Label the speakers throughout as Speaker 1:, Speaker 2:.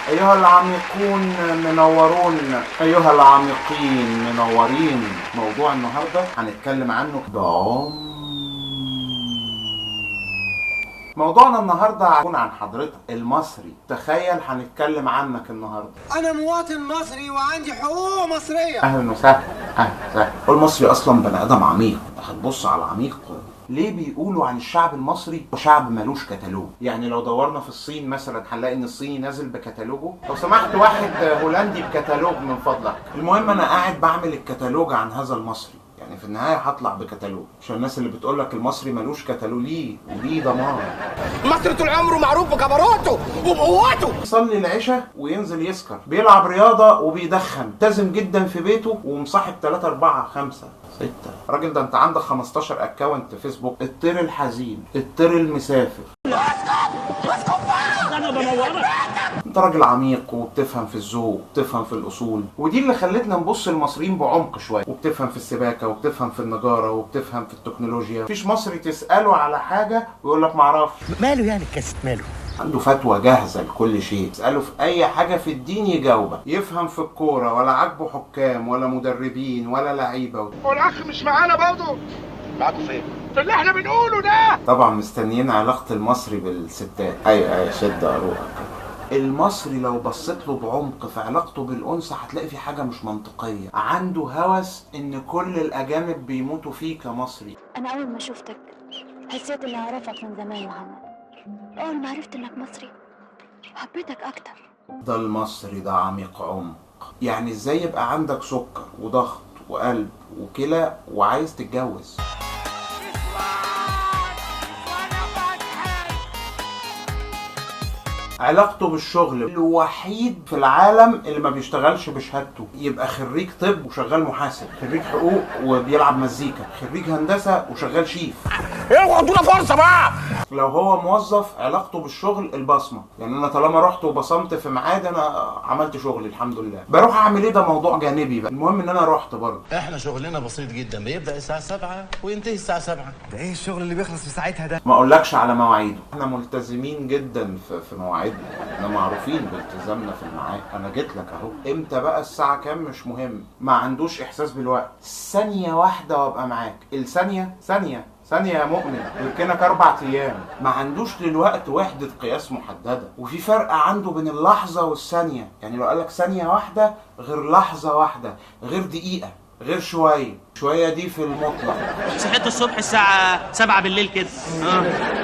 Speaker 1: أيها العميقون منورون، أيها العميقين منورين. موضوع النهاردة هنتكلم عنه بعمق. موضوعنا النهاردة هيكون عن حضرتك المصري. تخيل هنتكلم عنك النهاردة.
Speaker 2: أنا مواطن مصري وعندي حقوق مصرية.
Speaker 1: أهلا وسهلا، أهلا وسهلا. هو المصري أصلا بني آدم عميق، هتبص على العميق. ليه بيقولوا عن الشعب المصري شعب مالوش كتالوج؟ يعني لو دورنا في الصين مثلا هنلاقي ان الصيني نازل بكتالوجه. لو سمحت واحد هولندي بكتالوج من فضلك. المهم انا قاعد بعمل الكتالوج عن هذا المصري، يعني في النهاية هطلع بكتالوج، عشان الناس اللي بتقول لك المصري مالوش كتالوج ليه وليه ضمان.
Speaker 2: مصر طول عمره معروف بجبروته وبقوته.
Speaker 1: يصلي العشاء وينزل يسكر، بيلعب رياضة وبيدخن، ملتزم جدا في بيته ومصاحب 3 4 5 6. الراجل ده انت عندك 15 account فيسبوك. الطير الحزين، الطير المسافر. انت راجل عميق وبتفهم في الذوق وبتفهم في الاصول، ودي اللي خلتنا نبص المصريين بعمق شوية، وبتفهم في السباكه وبتفهم في النجاره وبتفهم في التكنولوجيا. مفيش مصري تساله على حاجة ويقول لك معرفش.
Speaker 2: ماله يعني الكاسيت ماله؟
Speaker 1: عنده فتوى جاهزة لكل شيء، تساله في اي حاجة في الدين يجاوبك. يفهم في الكورة ولا عاجبه حكام ولا مدربين ولا لعيبة.
Speaker 3: هو الاخ مش معانا برضه؟
Speaker 2: معاكم فين؟
Speaker 3: في اللي احنا بنقوله ده.
Speaker 1: طبعا مستنيين علاقة المصري بالستات. ايوه ايوه، شد عروقك. المصري لو بصيت له بعمق في علاقته بالأنثى هتلاقي في حاجة مش منطقية. عنده هوس إن كل الأجانب بيموتوا فيه كمصري.
Speaker 4: أنا أول ما شفتك حسيت إني أعرفك من زمان محمد. أول ما عرفت إنك مصري حبيتك أكتر.
Speaker 1: ده المصري ده عميق عمق. يعني إزاي يبقى عندك سكر وضغط وقلب وكلى وعايز تتجوز؟ علاقته بالشغل، الوحيد في العالم اللي ما بيشتغلش بشهادته. يبقى خريج طب وشغال محاسب، خريج حقوق وبيلعب مزيكا، خريج هندسة وشغال شيف.
Speaker 3: اوعوا ادونا فرصة بقى.
Speaker 1: لو هو موظف علاقته بالشغل البصمة، يعني انا طالما رحت وبصمت في ميعاد انا عملت شغلي الحمد لله. بروح اعمل ايه ده موضوع جانبي بقى، المهم ان انا رحت برضه.
Speaker 5: احنا شغلنا بسيط جدا، بيبدا الساعة 7 وينتهي الساعة 7.
Speaker 2: ده ايه الشغل اللي بيخلص في ساعتها ده؟
Speaker 1: ما اقولكش على مواعيده، احنا ملتزمين جدا في مواعيدنا، احنا معروفين بالتزامنا في الميعاد. انا جيت لك اهو، امتى بقى الساعة كام مش مهم. ما عندوش احساس بالوقت، ثانية واحدة وابقى معاك. الثانية ثانية ثانية يا مؤمن، يمكنك 4 أيام. ما عندوش للوقت وحدة قياس محددة، وفي فرق عنده بين اللحظة والثانية. يعني لو قالك ثانية واحدة غير لحظة واحدة، غير دقيقة، غير شوية. شوية دي في المطلق.
Speaker 6: صحيت الصبح الساعة 7 بالليل كده.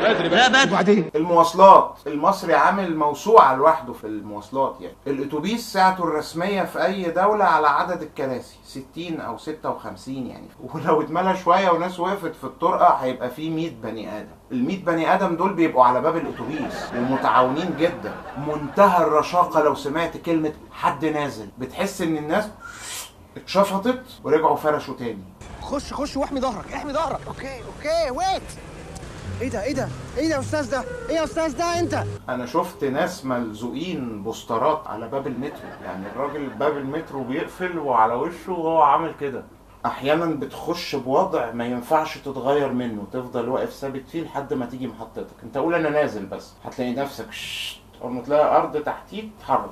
Speaker 6: بدري لا بدري.
Speaker 2: وبعدين
Speaker 1: المواصلات، المصري عامل موسوعة لوحده في المواصلات. يعني الاتوبيس ساعته الرسمية في أي دولة على عدد الكراسي 60 أو 56 يعني، ولو اتملى شوية وناس وقفت في الطرقة هيبقى فيه 100 بني آدم. ال 100 بني آدم دول بيبقوا على باب الاتوبيس ومتعاونين جدا. منتهى الرشاقة. لو سمعت كلمة حد نازل بتحس إن الناس اتشفطت ورجعوا فرشوا تاني.
Speaker 2: خش خش واحمي ظهرك، احمي ظهرك. okay okay wait. ايه ده ايه ده ايه ده يا استاذ ده؟ ايه يا استاذ ده انت؟
Speaker 1: انا شفت ناس ملزوقين بوسترات على باب المترو، يعني الراجل باب المترو بيقفل وعلى وشه وهو عامل كده. احيانا بتخش بوضع ما ينفعش تتغير منه، تفضل واقف ثابت فيه لحد ما تيجي محطتك. انت قول انا نازل بس، هتلاقي نفسك اول ما تلاقي ارض تحتيك تتحرك.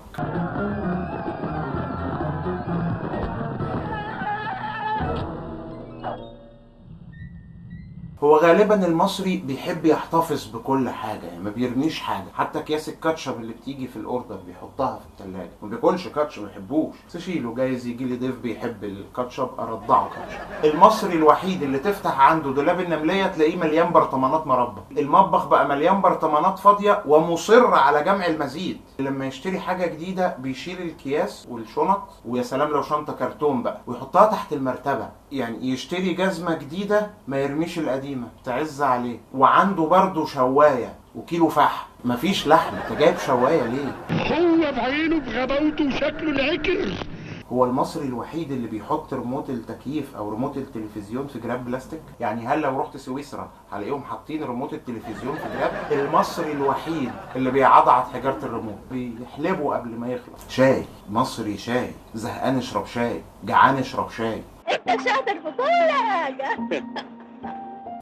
Speaker 1: هو غالبا المصري بيحب يحتفظ بكل حاجة، يعني ما بيرميش حاجة. حتى اكياس الكاتشب اللي بتيجي في ال order بيحطها في الثلاجة، ما بياكلش كاتشب، ما بيحبوش، بس اشيله جايز يجي لي ضيف بيحب الكاتشب ارضعه كاتشب. المصري الوحيد اللي تفتح عنده دولاب النمليه تلاقيه مليان برطمانات مربى. المطبخ بقى مليان برطمانات فاضية ومصر على جمع المزيد. لما يشتري حاجة جديدة بيشيل الكياس والشنط، ويا سلام لو شنطه كرتون بقى، ويحطها تحت المرتبة. يعني يشتري جزمه جديدة ما يرميش القديمة، تعز عليه. وعنده برضه شوايه وكيلو فحم. مفيش لحم، انت جايب شوايه ليه؟
Speaker 3: هو بعينه بغباوته وشكله العكر.
Speaker 1: هو المصري الوحيد اللي بيحط ريموت التكييف او ريموت التلفزيون في جراب بلاستيك. يعني هل لو رحت سويسرا هلاقيهم حاطين ريموت التلفزيون في جراب؟ المصري الوحيد اللي بيعضعض حجارة الريموت، بيحلبه قبل ما يخلص. شاي مصري، شاي زهقان اشرب شاي، جعان اشرب شاي.
Speaker 4: انت شاطر في كل حاجة.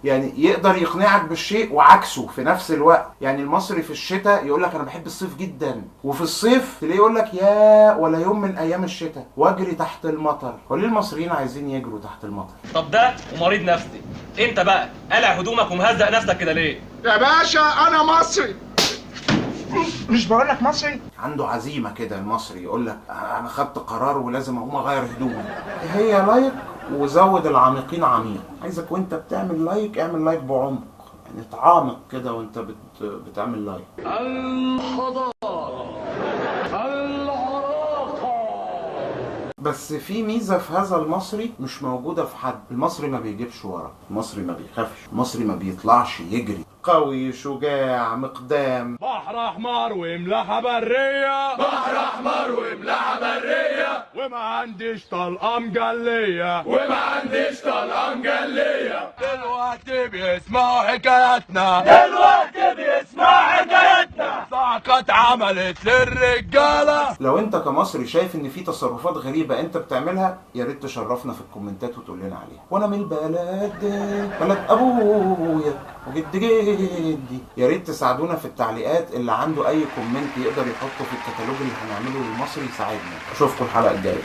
Speaker 1: يعني يقدر يقنعك بالشيء وعكسه في نفس الوقت. يعني المصري في الشتاء يقول لك انا بحب الصيف جدا، وفي الصيف تلاقيه يقول لك يا ولا يوم من ايام الشتاء واجري تحت المطر. وليه المصريين عايزين يجروا تحت المطر؟
Speaker 6: طب ده ومريض نفسي، انت بقى قلع هدومك ومهزق نفسك كده ليه؟
Speaker 3: يا باشا انا مصري.
Speaker 2: مش بقول لك مصري؟
Speaker 1: عنده عزيمة كده المصري، يقول لك انا خدت قرار ولازم اقوم اغير هدومي. هي like وزود العميقين عميق. عايزك وانت بتعمل like اعمل like بعمق، يعني اتعامق كده وانت بتعمل like.
Speaker 3: الحضارة العراقة.
Speaker 1: بس في ميزة في هذا المصري مش موجودة في حد، المصري ما بيجيبش ورا، المصري ما بيخافش، المصري ما بيطلعش يجري، قوي شجاع مقدام.
Speaker 3: بحر احمر وملاحة برية، بحر احمر وملاحة برية، وما عنديش طلقة مجلية، وما عنديش طلقة مجلية. دلوقتي بيسمعوا حكاياتنا، دلوقتي بيسمعوا حكاياتنا، صعقة اتعملت للرجالة.
Speaker 1: لو انت كمصري شايف ان في تصرفات غريبة انت بتعملها، يا ريت تشرفنا في الكومنتات وتقول لنا عليها. وانا من البلد، بلد ابويا وجد جدي. يا ريت تساعدونا في التعليقات، اللي عنده اي comment يقدر يحطه في الكتالوج اللي هنعمله للمصري يساعدنا. اشوفكم الحلقة الجاية.